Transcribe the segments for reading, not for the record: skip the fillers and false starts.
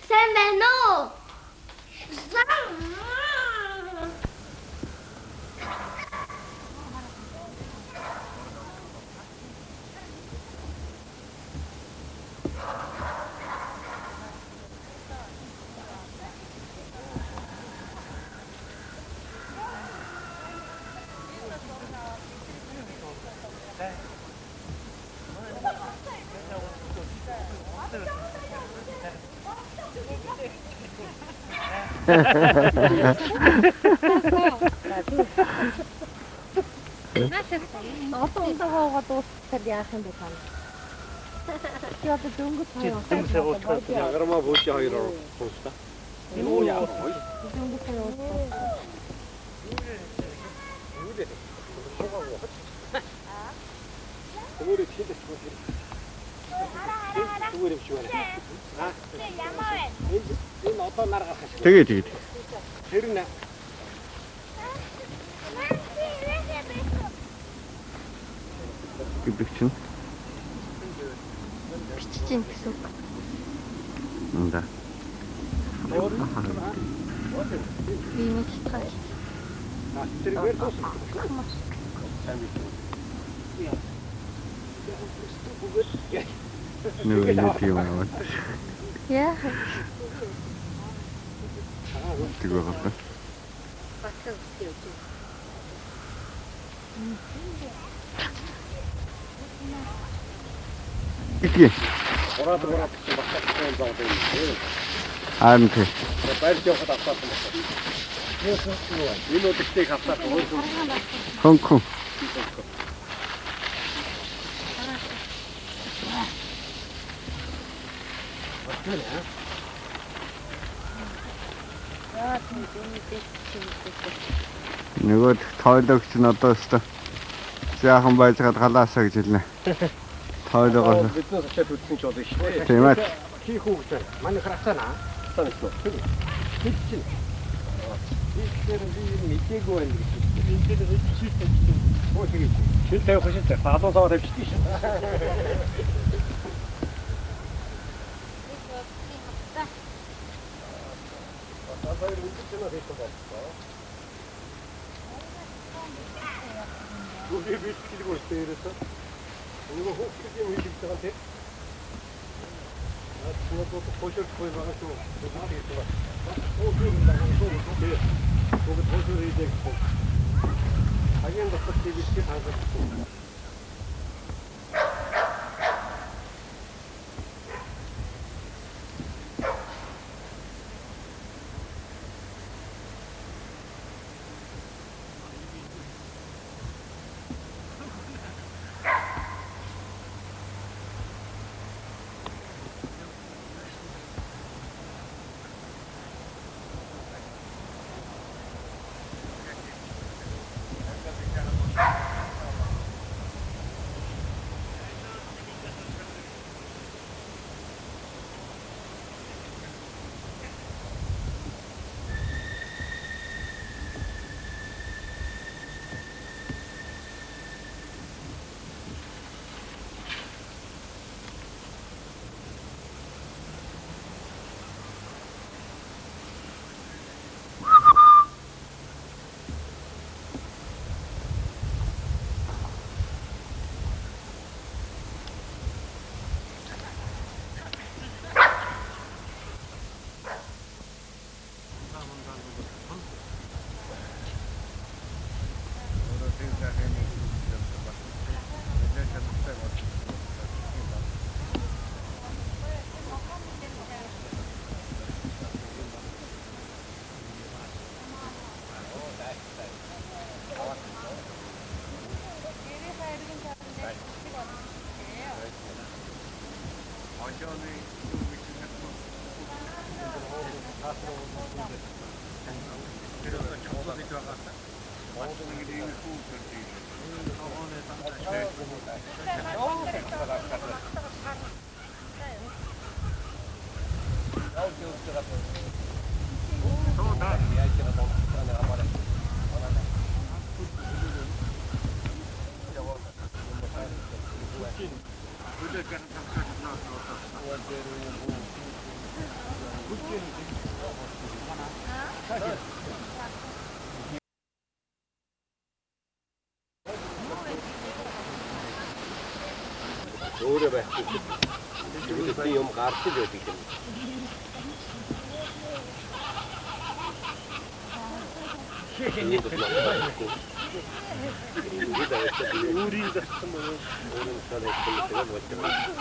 Сайн байна уу? Одоо унтаагаа дуусахад яах юм бэ та нар? Чи одоо дөнгөж хоёр Дөнгөж хоёр уучихсан. Ягармаа бууч хоёр уучлаа. Юу яа. Дөнгөж хоёр уучихсан. Зүгээр хийлээ ч юм. Зүгээр юм шиг байна. Аа. Ямар вэ? Энэ одоо нар гарах шиг. Тэгээ тэгээ. Тэр нь гэдэг чинь. Бичиж гин гэсэн үг. Да. Би мэдчихсэн. тэргээр дуусах. Сайн биш. Нөгөө нэг тийм аа. Яа. Тэг байгаа л да. Ики. Ураад ураад гэсэн багтсан зовлон юм. Харин тий. Барьж явахад автаасан байна. Энэ удагтыг автаасан өөр зүйл. Хонконг. Нөгөө тойлогч нь одоо өстө жаахан байж гад галаасаа гэж хэлнэ. Тойлогоо. Биднээс очиад үзсэн ч болно шүү дээ. Тийм ээ. Хийх үү гэж байна. Манай хэр авцаана. Авцаана гэсэн үү? Хэд чинь. Тэгэхээр би юм мдээгүй байна гэж хэлсэн. Энэ дээр шил тавьчихсан. Хөө тэгээд шил тавих шил тавих. Залуу цаа тавьчихсан шин. Одоо хоёр үзэж байна хийх боллоо. Үгүй би бэлтгэл үртэй ерөөсөө. Нөгөө хүүхдүүд юм хийж байгаа тийм. Аа нөгөө хоширч буй байгаа шүү. Нөгөө хийж байгаа. Хошир байгаа шүү. Бүгд хошир хийдэг. Хагийн дотор бэлтгэл хангах. Өөрөө байхгүй. Тэгээд юм гарч л байдаг юм. Өөрийн зарцсан болоо өөрийн цаанаа хэлдэг болж байгаа.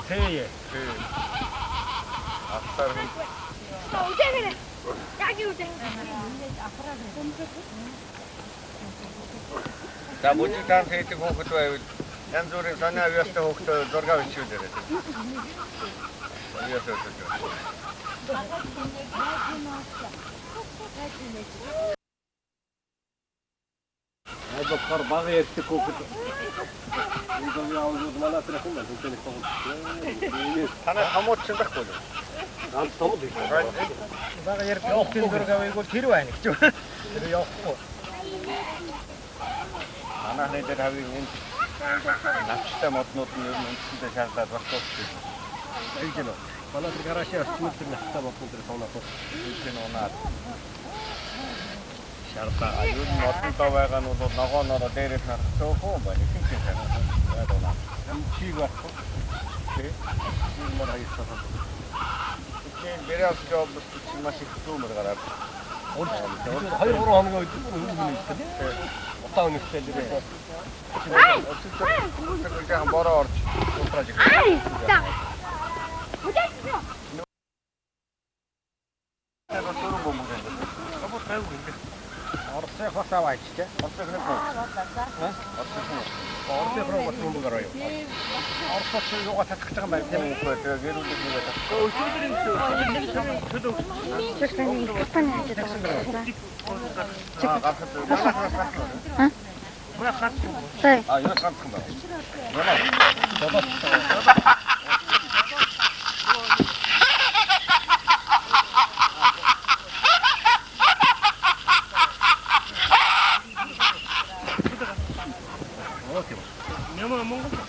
Тэ. Ахтар. За бүжиг даанс хийдэг хүүхэд байвал янз бүрийн сонио авьяастай хүүхдээ зураг бичүүлээрэй. Авьяас өгдөг. Аль болохоор бага ярьдаг хүүхэд. Энэ явуулууд манай тэр хүн байна. Тэний тоглолт. Танай томууд ч байхгүй юу? Ганц томууд их. Бага ярьдаг хүүхдийн зураг авъяг бол тэр байна гэж. Тэр явахгүй. Манай дээр хавийг энд навчтай моднууд нь ер нь үндсэндээ шаардаад багтаа. Тэгж юм. Манай тэр гараашийн орчмол тэр навчтай моднууд тэр тооноо. Тэгж нь унаад. Шаардаа ер нь модондоо байгаа нь бол ногоонороо дээрээс нь харах цөөхөн байна. Ихэнх юм байна. Чиг байхгүй. Тэ. Энэ мөр хаяасан. Тэгэхээр Березовский область чинь маш их зүүмэр гараад. 2 3 хоногийн үед өмнө нь дээ. Утаа өнөхтэй лээ. Өчигдөр бороо орж унтрааж ирсэн. Орсын хос аваач тий. Орсын хос. Орсын хос. Орсын руу бас бөмбөг ороо юу. Оросч юугаа татах гэж байгаа юм байна тийм үү? Тэгээ гэрүүлэг нэг татах. Тэр таны компани хажууд байгаа. Аа гарахад манайх За. Аа юу ганцхан байна. Няма Монгол.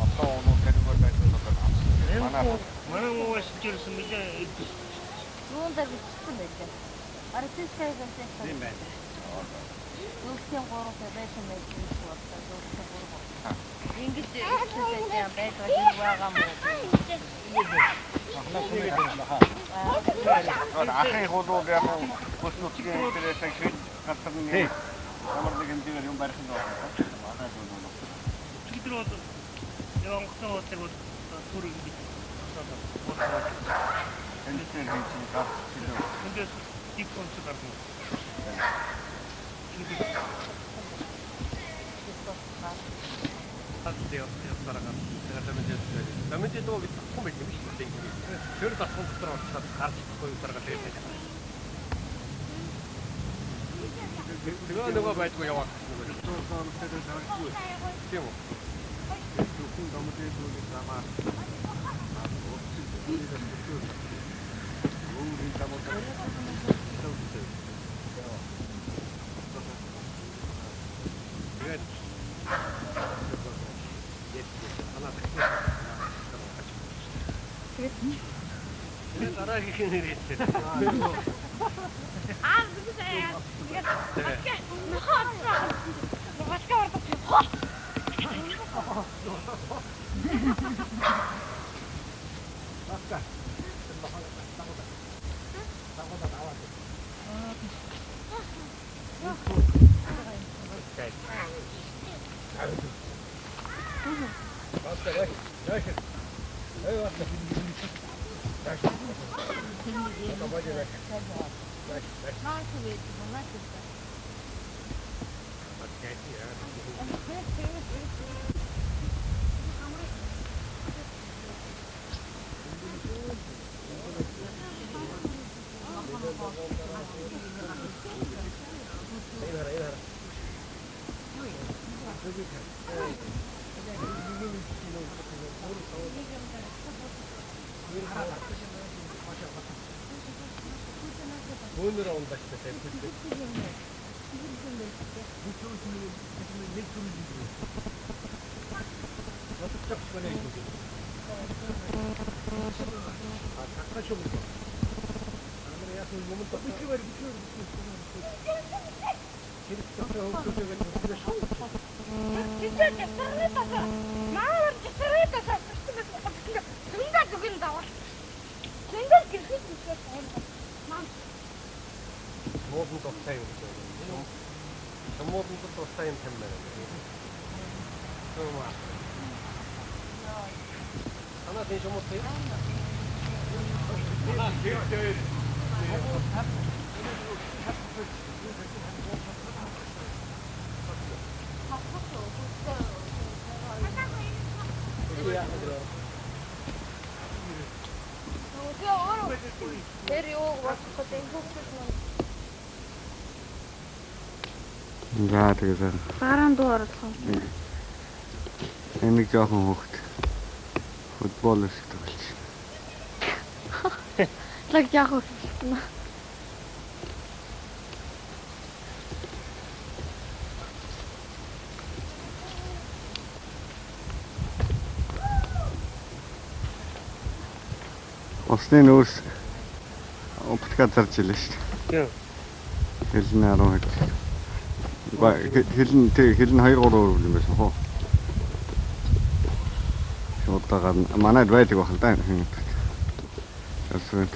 Одоо өнөө тэрүүгээр байсан бол манай Манай муу шижирсэн билээ. Юун дээр бичсэн байлээ. Артистка гэсэн. Тийм байна. Дөрвийн 3 байсан байж гэж бодлоо. Дөрвийн 3. Ингэж ихсэн юм байдаг хэрэг байгаа мó. Ахын хулуу яг бүс нутгийн дээрээс шин газар нэг ямар нэг хэмжээгээр юм барих нь байна. Манай бол Өчигдөр бол онгоцны уудлыг бол түр ингэж энэ дээр хийж гарч илүү. Эндээс дик конц гарна. Замын дуу гэж татхан байт юм шүү дээ. Тэр татхан дотор орчиход гарч чадахгүй дарга дээр байж байгаа. Тэгээ нөгөө байдгүй яваад нөгөө тийм үү. Зөвхөн домодын дуугийн замаар өөрийн замаар тэгээд тэгээд дараагийнх нь ирээд. Аа зүгээс яа. Нохоо. Башка ордог. Башка. За тэгээд бараан дуу оруулах. Энэ нэг жоохон хөөхт футбол хэсэг тоглож. Лаг жоохон хөөхт. Усны нүүрс опытка зарж илээ шүү дээ. Хэл нь 10 хэд. Хэл нь тэг хэл нь 2 3 өрөв юм байсан хоо. Шуудаагаар манайд байдаг байх л да энэ. Ясвэн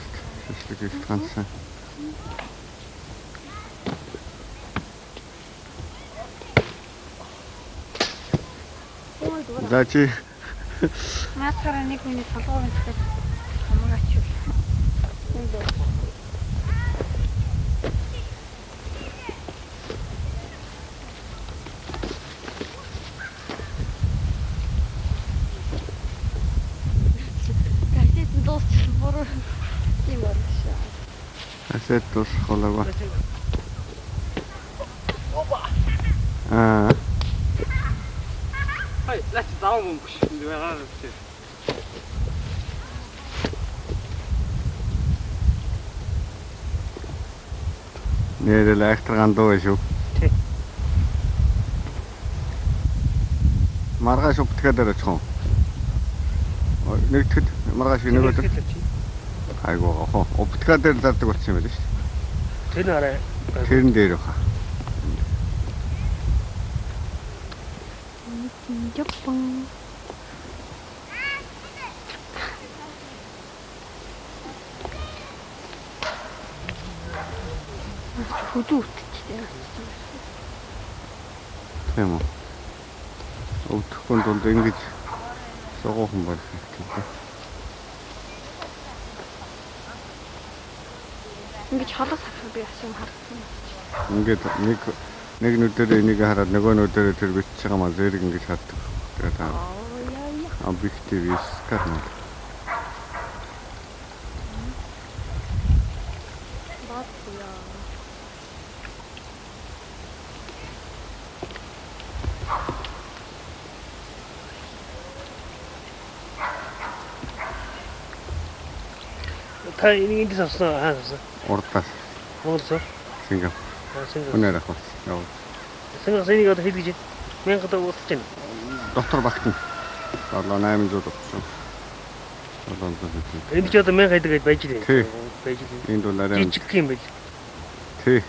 шишлэг их ганцсан. За чи наацаараа нэг хүний толгой өнцгөр хамаач юу. Кассет дуусчих буруу юм байна. Кассет дуусах болоогүй. Аа. Хай, лач зав мөнгө шүү. Байгаа юм. Нэрэл айхтар гандуу байх шүү. Тий. Маргааш өвтгөө дээр очих уу? Нэгтгэд маргааш нэг өдөр. Айгуу хоо. Өвтгөө дээр зардаг болсон юм байл шүү. Тэр арай. Тэрэн дээр баха. Жопон. Хөдөө үтчихтэй. Тийм үү. Өвдөхгүй тулд ингэж сугуухан байх хэрэгтэй. Ингэж холоос харахад би бас юм харагдсан. Ингээд нэг нүдэрээ энийг хараад нөгөө нүдэрээ тэр бичиж байгаа маа зэрэг ингэж хардаг. Тэгээд объектив сканер. Та энийг эндээс авсан уу? Хаана авсан? Урдаас. Монголоос? Сингапур. Сингапур. Үнээр авах. Яа. Сингапур энийг одоо хэд гэж? 1000 уулзаж байна. Дотор багтана. 7 800 утсан. 700. Энд ч одоо 1000 хэд гэж байж лээ. Байж лээ. Энд бол арай жижиг юм байл. Тий.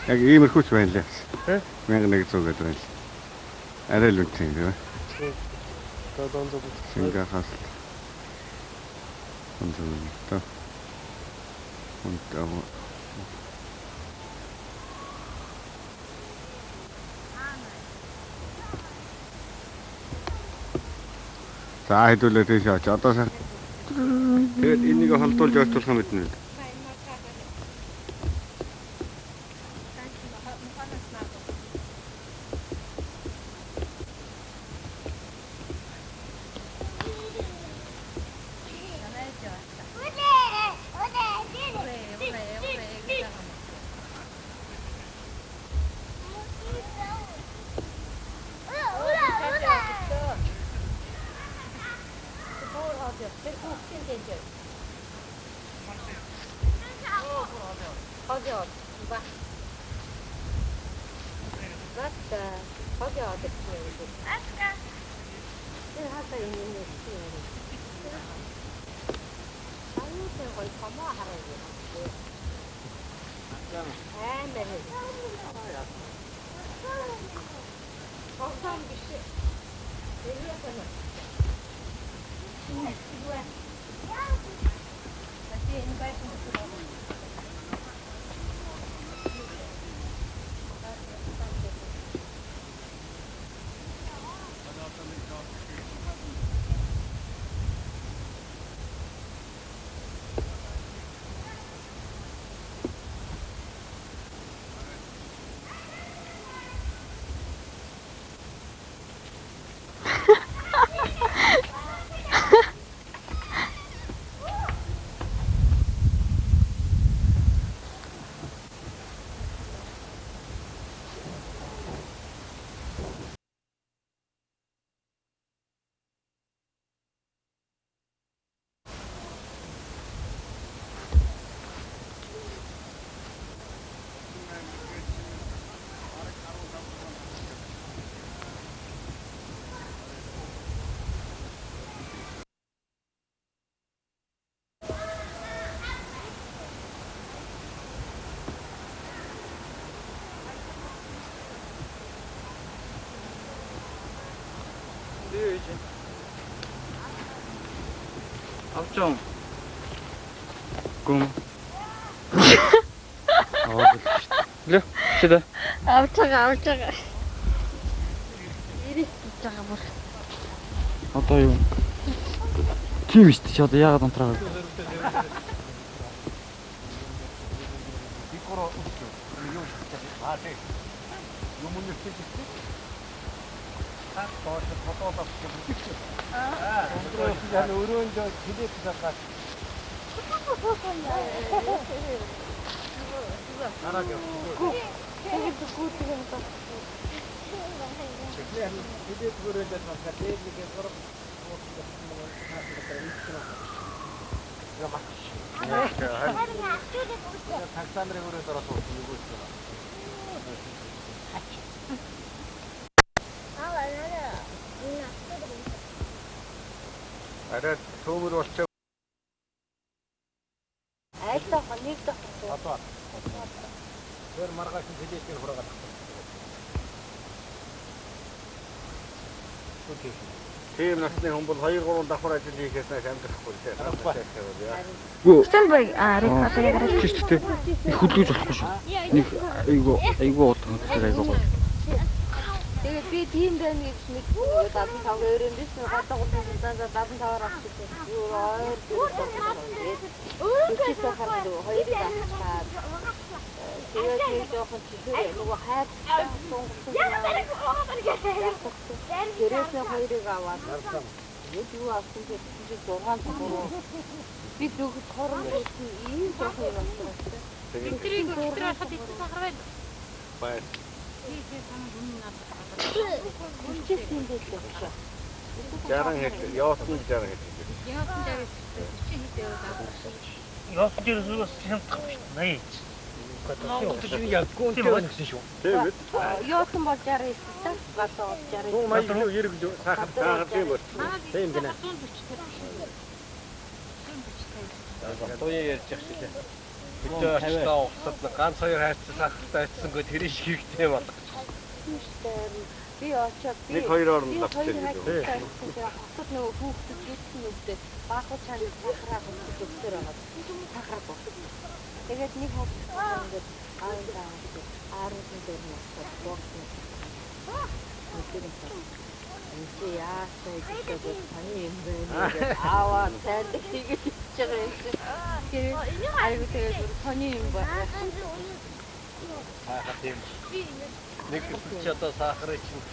Яг иймэрхүү ч байна лээ. Хэ? 1100 гэдэг байна. Арай л үнэтэй юм байна. Тий. 700. Сингапураас. 100. Унтаа. За хэдүүлээ тийш очи. Одоо сар. Тэгээд энийг холдуулж ойртуулах юм мэднэ. яваад ба. Бата хог яваад ирсэн юм шиг. Тэр хасаа юм юм юм. Аюултай гой томоо хараа юм. Амар. Тогтоом биш. Авчон. Гүм. Аа. Лээ. Чидэ. Авч байгаа, авч байгаа. Ирэх гэж байгаа бүр. Одоо юу? Тийм шүү дээ. Чи одоо яагаад унтраа? Арай төмөр болчих. Айлтаа нэг дох. Тэр маргааш нь хилээдгээр хураагаад авах. Тийм насны хүн бол 2 3 давхар ажил хийхээс нааш амьдрахгүй тийм. Үстэн бай аа одоо яг Чи ч тийм их хөдөлгөж болохгүй шүү. Нэг айгу айгу удаан хөдөлгөөр айгу гоё. Тэгээд би тийм байна гэж мэдгүй 75 өрөөнд биш гадаа 375-аар авчихсан. Юу ойр өөр сахар хоёрыг авчихаад тэгээд нэг жоохон чихэр нөгөө хайр сунгалсан. Тэрээс хоёрыг аваад тэгээд юу авсан гэсэн чи 6 3 би зөвхөн хорон байсан ийм жоохон юм авсан. Тэрийг өдөр байхад эцэг сахар байна. Байна. Хүчтэй юм байлээ. 60 хэд, явуулсан 60 хэд. Явуулсан 60 40 хэд явуулсан. Явуулсан дээрээс бас хямдах юм шүү дээ. 80. Монголд чинь яггүй үнэтэй байна гэсэн шүү. Тийм ээ. Явуулсан бол 69 та. Гадаа бол 60. 180 90 сахар сахар тийм бол. Тийм гинэ. 140 50. Туяа ярьж явах шилээ. Өдөө очтой ухсад ганц хоёр хайрцаг сахартай очсонгүй тэр шиг хэрэгтэй болох. Би очоод би нэг хоёр орнд авчих гэдэг. Хотод нөгөө хүүхдүүд юусэн нүгдээ баахуу чанар сахараа хөтөд өгсөр байгаа. Сахар боо. Тэгээд нэг хайрцаг ингээд 15 10 дээр нь очоод боогсон. Энд чи яасаа гэдэг таны юм байна гэдэг ааваа цайлаг хийгээд ичж байгаа юм чи. Тэгээд айгуу тэгээд сони юм байна. Сахар тийм. Нэг чи одоо сахарыг чинь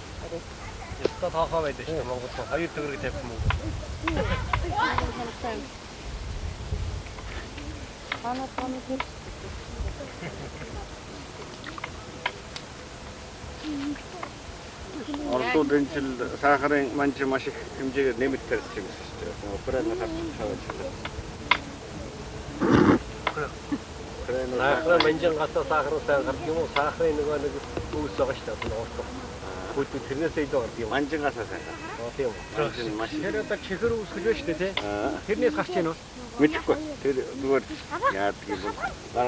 ёстой тоохоо байдаг шүү дээ Монгол 2 төгрөг тавьсан мөнгө. Манай тооны тэр Ордууд энэ жил сахарын манж маш их хэмжээгээр нэмэлт тарьсан юм шүү дээ. Украинаас авч аваад байна. Сахар манжингасаа сахар сайн гардаг юм уу? Сахарын нөгөө нэг үүс байгаа шүү дээ. Ууртах. Бүгд тэрнээсээ илүү гардаг юм. Манжингасаа сайн гардаг. Тийм үү. Манжин маш. Тэр одоо чихэр үүсгэж байна шүү дээ, тий? Тэрнээс гарч ийн үү? Мэдэхгүй. Тэр зүгээр яадаг юм бол.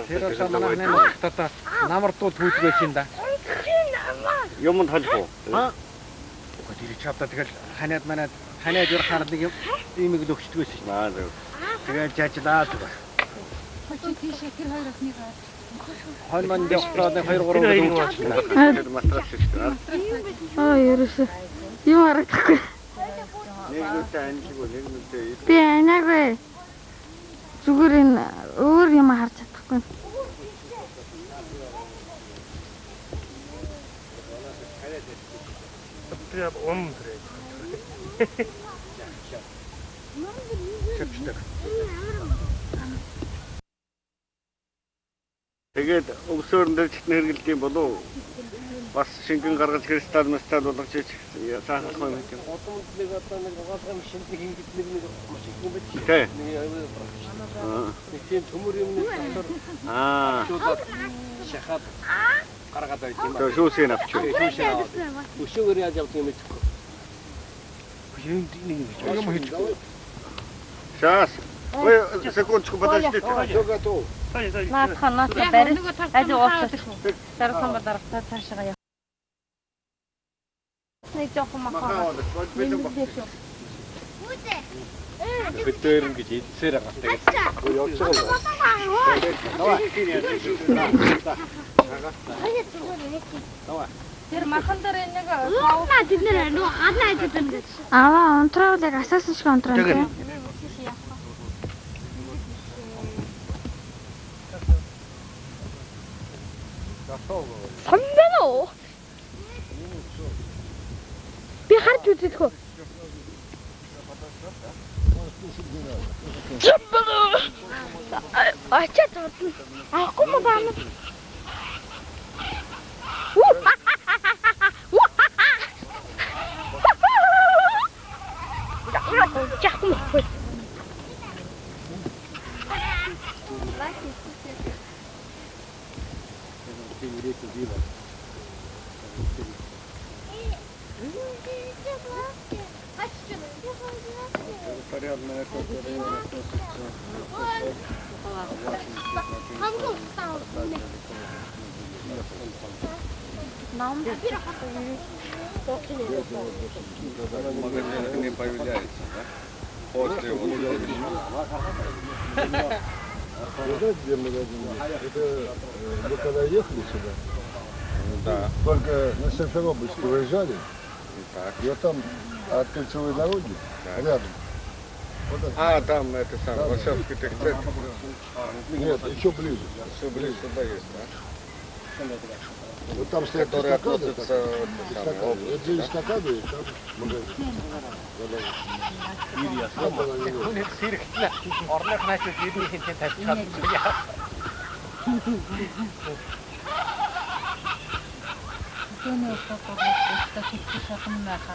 Тэр одоо манай наймд одоо намардууд хүүдг байж юм да. Юмд холих уу? Аа. Тэр чи одоо тэгэл ханиад манад ханиад юр хараад нэг юм ийм их л өгчдөг байсан шүү дээ. Аа зөв. Тэгэл жажлаа зүгээр. Чи тийшээ тэр хоёр охиныг аваад. Хонь манд явахлаа нэг 2 3 гол өгчихлээ. Тэр матрас шүү дээ. Аа ерөөсөө юм харагдахгүй. Нэг нүдээ анилгүй, нэг нүдээ. Би анаагүй. Зүгээр энэ өөр юм харж чадахгүй. Тэр ун тэр. Шавчдаг. Тэгээд өвсөөрн дээр чигтэн хэрэгэлдэм болов уу? Бас шингэн гаргаж кристалл мастал болгож саахах юм гэдэг. Гудамд нэг одоо нэг угаалгын машинд нэг ингэж нэг нэг маш их юм байж. Тий. Нэг нэг тийм төмөр юмны дотор аа шахаад гаргаад байт юм. Тэр шүүсийг авчих. Шүүсийг аваад. Өшөөгөр яаж явдаг юм мэдэхгүй. Юм нэг юм хийчихгүй. Сейчас. Вы секундочку подождите. Все готово. Наадха наадха барь. Аль уучлах. Дарсан ба дарахтаа цаашаа яв. Нэг жоохон махаа. Хөдөөр ингэж эдсээр байгаа тэгээд явж байгаа юм. Давай. Тэр махан дээр нэг Аа тэд нэр нөө гаднаа ажиллана гэж. Аа унтраавал яг асаасан шиг унтраа тийм. Сонбэн үү? Би харж үзэх үү? Ачаа зурдна. Авахгүй мó баана. Яахгүй мó. Магазин не появляется, да? После вот Вы знаете, где магазин? Это вы когда ехали сюда? Да. Только на Симферопольске выезжали. Так. И вот там от кольцевой дороги, так. Рядом. Вот это. А, там это самое, Варшавский техцентр. Нет, еще ближе. Еще ближе сюда есть, да? Вот там стоят которые эстакады, относятся так, вот, эстакады. Вот здесь эстакады, и там магазин. Хүн сэрэгтлээ. Орных наачуд ерний хинтээ тавьчихад. Түүний өглөө бодлоо тэгчих шатан байхаа.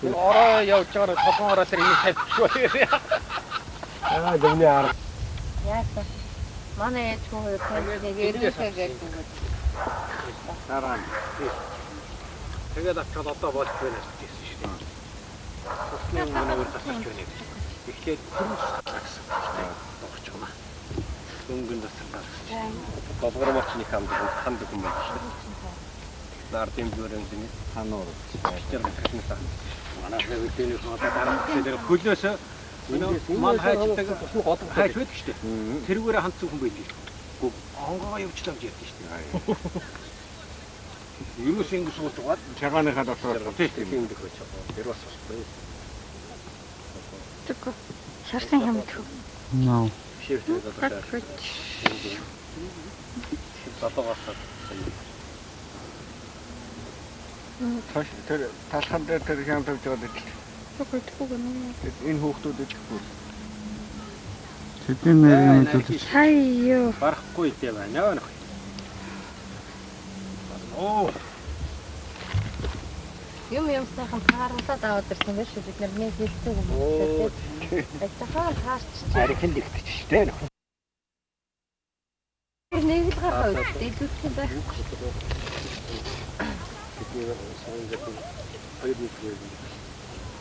Ороо явж байгаа толгон ороо тэр энийг тавьчихгүй. Аа гомны арга. Яасан. Манай ээж хүн хоёр нэг эргэлхээ гэдэг. Дараа нь. Тэгээд авчаад одоо болж байна гэж хэлсэн шүү дээ. Цусны өмнө өөр засарч байна гэж. Эхлээд пүрс гэсэн. Догч юм аа. Өнгөн засарлаа гэсэн. Болгор моч нэг хамдаг хандаг хүн байна шүү дээ. Нардын зүрэн зинэ хануур. Тэр гэсэн. Манай хөдөөний одоо дарах дээр хөлөөс мал хайчдаг хайч байдаг шүү дээ. Тэрүүгээр хандсан хүн байдаг. Онгогоо явчлаа гэж ярьдаг шүү дээ. Ерөөс ингэ сууж байгаа. Чагааныхаа дотор тийм дэх байж байгаа. Тэр бас болохгүй. Зүггүй. Шарсан юм гэх. No. Шивтэй одоо. Залуугаас тэр талхан дээр тэр хян тавьж байгаа гэдэг. Зүггүй идэхгүй гэнэ. Энэ хүүхдүүд идэхгүй. Тэдний нэр юм зүйлж. Хай юу. Барахгүй дээ байна нөх. Оо. Юм юм сайхан тааруулаад аваад ирсэн байх шүү. Бид нар нэг хэлцэг юм. Ажихаа таарч. Архин дэгтчих штэ нөх. Дэлгүүрсэн байхгүй.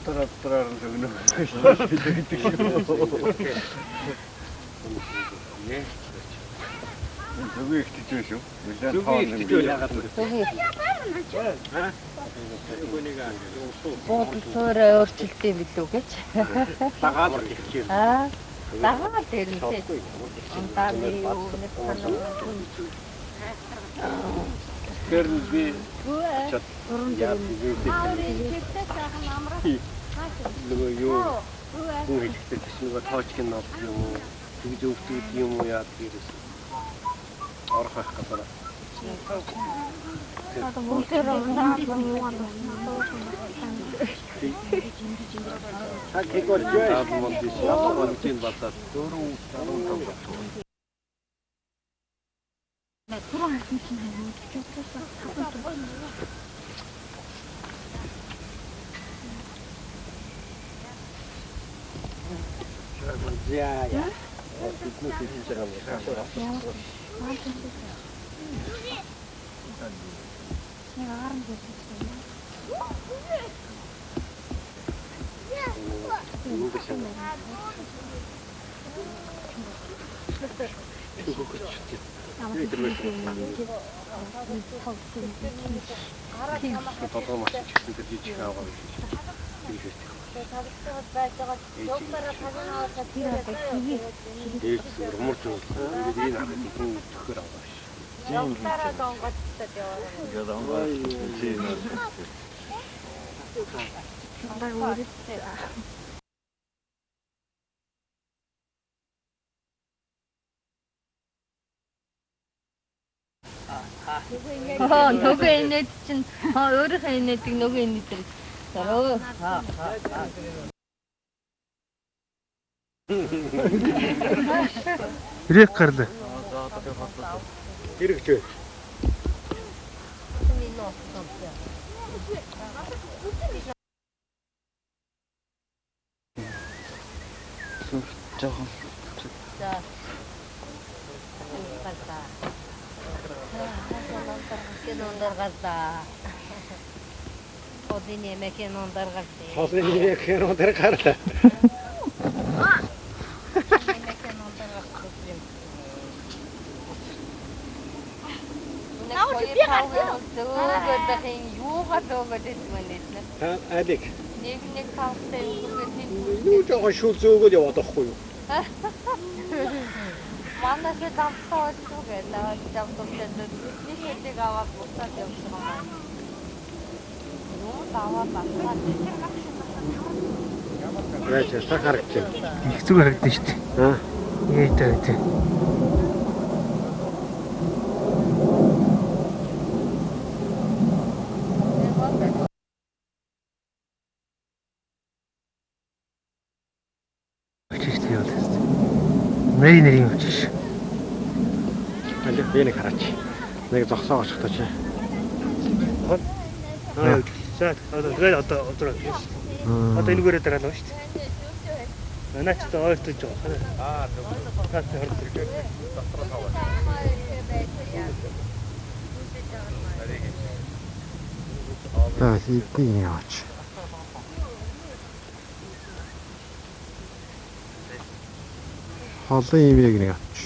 Тараар нь өгнө. Гэдэг шиг. Зүгээ ихтэж байна шүү. Нэлээд тоон юм. Зүгээ. Буудал суурь өөрчлөлтөө билүү гэж. Дагаад ихчээ. Аа. Дагаад дэрнэ. Ундаа юу нэг санаа. Тэр би чад яа нөгөө юу хүн хэлэхдээ тийш нөгөө тоочгийн нод юм уу тэгж өвдөг юм уу яа гэрээс орох байх газар. Одоо бүгдээр унаад юугаар Та кэгор жээ. Яа бацаад 4.15. Түрүү харсан чинь мэдчихсэн. За яа. Бидний хийж байгаа юм. Нэг агаар нь хэлсэн юм. Толгой маш их гэсэн тэр жижиг аваа гэж тэр хэрэгтэй. Дээд урмарч ингээд энэ харахад хүн төхөр аваа ш. Ингээд онгоо тийм. Нөгөө инээд чинь өөрийнхөө инээдэг нөгөө инээдэг. Өө. Ирэх гарлаа. Ирэх чөө. Сүх жоохон. За. Кинондар гарлаа. Хоолны нэмэ кинондар гарлаа. Хоолны нэмэ кинондар гарлаа. Нэмэ кинондар гарлаа. Наа би гарлаа. Зөөгөөд байх юугаар зөөгөөд байсан юм бэ? Та алиг. Нэг нэг тавтай өгөөд тийм. Юу жоохон шүүл зөөгөөд яваад байхгүй юу? Манай шиг давтаа болчихгүй гэдэг. Давтаа нэг хэдэг аваад буцаад явсан юм байна. Юу даваад батгаад. Яаж та харагдчих. Их зүг харагдсан шүү дээ. Аа. Ээ тэ тэ. Нэр нэр юм чиш. Аль би нэг хараач. Нэг зогсоо очихтой чи. Аа. За одоо тэгээд одоо одоо одоо энэгээрээ дараалал шүү дээ. Манай ч одоо ойртож байгаа. Аа зөв. Наад хордог. Дотор таваа. За эдний яваач. Холын имийг нэг авч.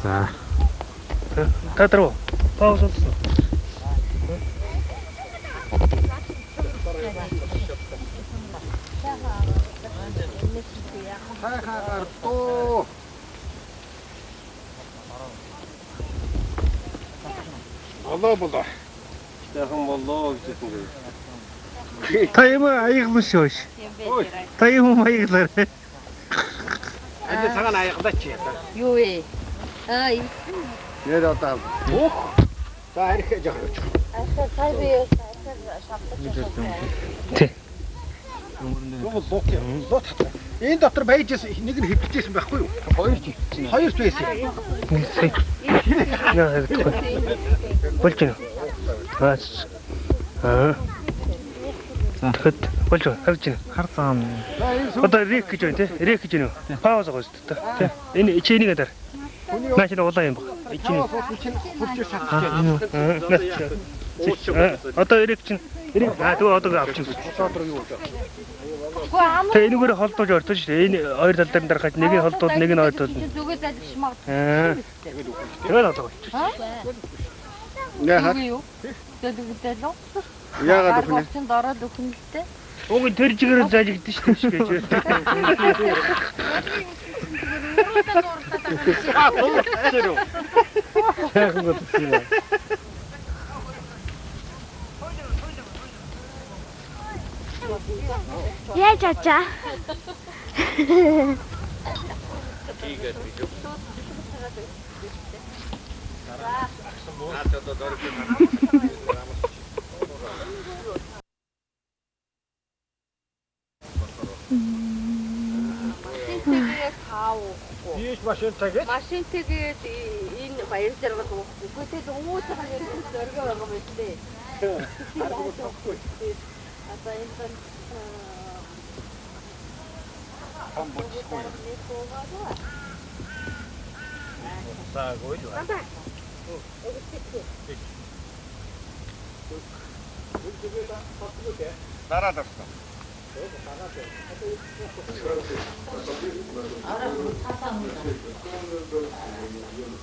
За. Та дөрөв. Пауз болсон. Хайхаар доо. Болоо болоо. Сайхан боллоо гэж хэлсэн. Та юм аяглан шүү. Та юм аяглаар. Энд цагаан аяглаач. Юу вэ? Аа. Нэр одоо. Өөх. За арх жоох явчих. Арх сая би арх шавтаж байна. Тий. Юу лук лут хатаа. Энэ дотор байж нэг нь хэвтчихсэн байхгүй юу? Хоёр ч хэвтчихсэн. Хоёр ч байсан. Нэг сая. Наа харагдахгүй. Болж байна. Аа. Аа. Тэгэхэд Болж байна. Харж байна. Хар цагаан. Одоо rec гэж байна тий. Rec гэж байна уу? Пауза гоё шүү дээ. Тий. Энэ чи энийг дараа. Наа чи улаан юм баг. Чи одоо rec чинь rec аа тэгвэл одоо авчих. Тэгээ энэгээр холдуулж ордог шүү дээ. Энэ хоёр тал дээр дарахад нэг нь холдуул, нэг нь хоёр тал. Зүгээ залгиш магадгүй. Тэгээд одоо болчих. Яагаад? Зэлгдэлөө. Яагаад өхнө? Орчин дороод өхнө л дээ. Уг нь тэр чигээр зайлгдэн шүү дээ гэж. Сайхан бодсон юм. Яаж ачаа? Машинтэйгээ таа уухгүй. Ийш машинтайгээ. Машинтэйгээ энэ баяр жаргал уухгүй. Үгүй тэгэл ууцгаа юм зориг байгаа юм лээ. Одоо энэ дан Том боцгүй. Саагүй л байна. Дараад авсан.